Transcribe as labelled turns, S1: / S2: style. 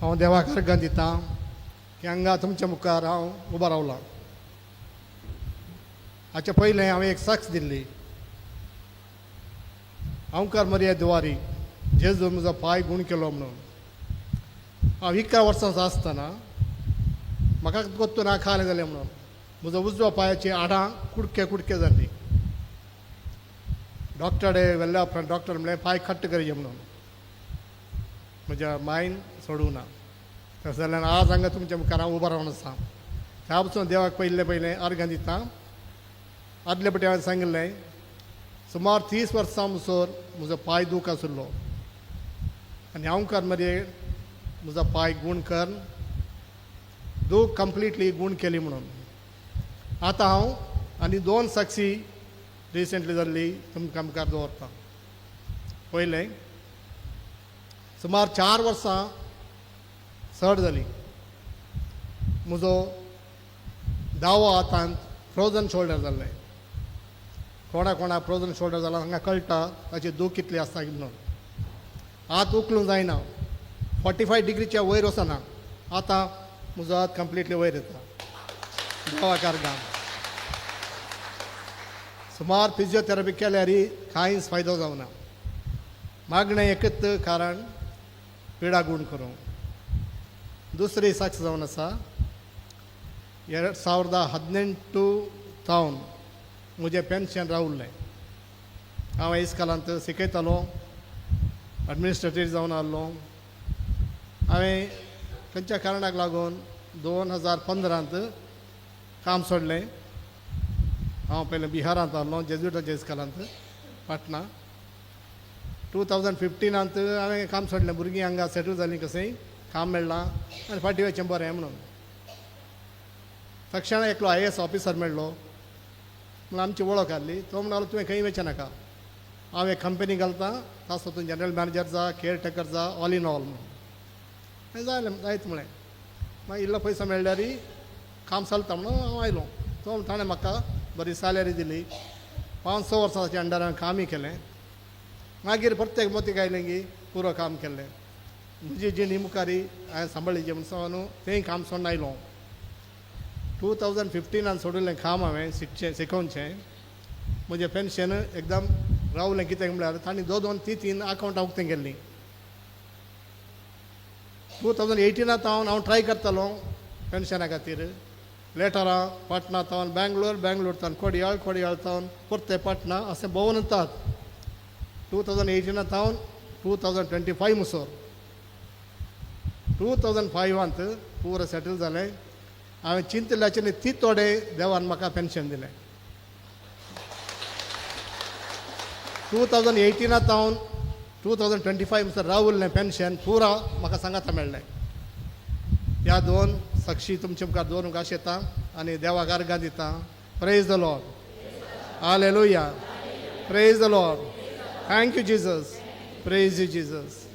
S1: हांव देवाक अर्गां दितां की हांगा तुमच्या मुखार हांव उबो रावलां. हाचे पयलें हांवें एक साक्ष दिल्ली. हांवकार मरिया दुवारी जेजू म्हजो पांय गूण केलो म्हणून. हांव 11 वर्सांचो आसतना म्हाका गोत्तू ना खालें जालें म्हणून म्हजो उजव्या पांयाची हाडां कुडके कुडके जाल्ली. डॉक्टरे व्हेल्या उपरांत डॉक्टर म्हणलें पांय कट्ट करचे म्हणून. म्हज्या मायन सोडूंक ना. तशें जाल्यार आज हांगा तुमच्या मुखार हांव उबो रावन आसा. त्या पसून देवाक पयलें पयलें अर्गां दिता. आदले पटी हांवें सांगिल्लें सुमार 30 वर्सां मुसोर म्हजो पांय दूख आशिल्लो आनी हांवकार मरे म्हजो पांय गूण कर दूख कंप्लिटली गूण केली म्हणून. आतां हांव आनी 2 साक्षी रिसंटली जाल्ली तुमकां मुखार दवरता. पयलें सुमार 4 वर्सां चड जाली म्हजो दावो हातांत फ्रोजन शोल्डर जाल्लें. कोणा कोणा फ्रोजन शोल्डर जाला हांगा कळटा ताची दूख कितली आसता म्हणून. हात उखलूंक जायना, 45 डिग्रीच्या वयर वचना. आतां म्हजो हात कंप्लिटली वयर येता. देवाक अर्गां. सुमार फिजियोथेरपी केल्यार कांयच फायदो जावना. मागणें एकच कारण पिडा गूण करूंक. दुसरी साक्ष जावन आसा 2018 थावन म्हजें पेन्शन रावल्लें. हांव इस्कॉलांत शिकयतालो, एडमिनिस्ट्रेटीव जावन आहलो. हांवें खंयच्या कारणाक लागून 2015 काम सोडलें. हांव पयलें बिहारांत आहलो, जेजुटाच्या इस्कॉलांत पाटणा. 2015 हांवें काम सोडलें. भुरगीं हांगा सेटल जालीं, कशेंय काम मेळ्ळां आनी फाटीं वचचें बरें म्हणून. तक्षणा एकलो IAS officer मेळ्ळो म्हणून आमची वळख आहली. तो म्हणलो तुवें खंय वचचें नाका, हांव एक कंपनी घालतां, ताचो तूं जनरल मॅनेजर जा, केअर टेकर जा, ऑल इन ऑल म्हणून. जालें जायत म्हळें. मागीर इल्लो पयसो मेळ्ळ्यार काम चलता म्हणून हांव आयलो. तो ताणें म्हाका बरी सॅलरी दिली. 5-6 वर्सां ताच्या अंडर हांवें कामूय केलें. मागीर प्रत्येक मोतीक आयलें की पुरो काम केलें. म्हजी जिणी मुखारी हांवें सांबाळ्ळी म्हणून न्हू तेंय काम सोडून आयलो. 2015 सोडिल्लें काम हांवें शिकचें शिकोवचें. म्हजें पेन्शन एकदम रावलें. कित्याक म्हळ्यार तांणी 2 2 3 3 अकावंटां उक्तें केल्लीं. 2018 हांव हांव ट्राय करतालो पेन्शना खातीर. लेटरां पाटणा थावन बँगलोर, बँगलोर थावन कोडियाळ, कोडियाळ थावन परते पाटणा, अशें भोंवून येतात. 2018 थावन 2025 मुसोर 2005 पुरो सेटल जालें. हांवें चिंतल्याचें ती थोडे देवान म्हाका पेन्शन दिलें. 2018 थावन 2025 मुसर रावल्लें पेन्शन पुरा म्हाका सांगाता मेळ्ळें. ह्या 2 साक्षी तुमचे मुखार दवरूंक आशेता आनी देवाक अर्गां दिता. Praise the Lord, hallelujah, praise the Lord, thank you Jesus, praise you Jesus.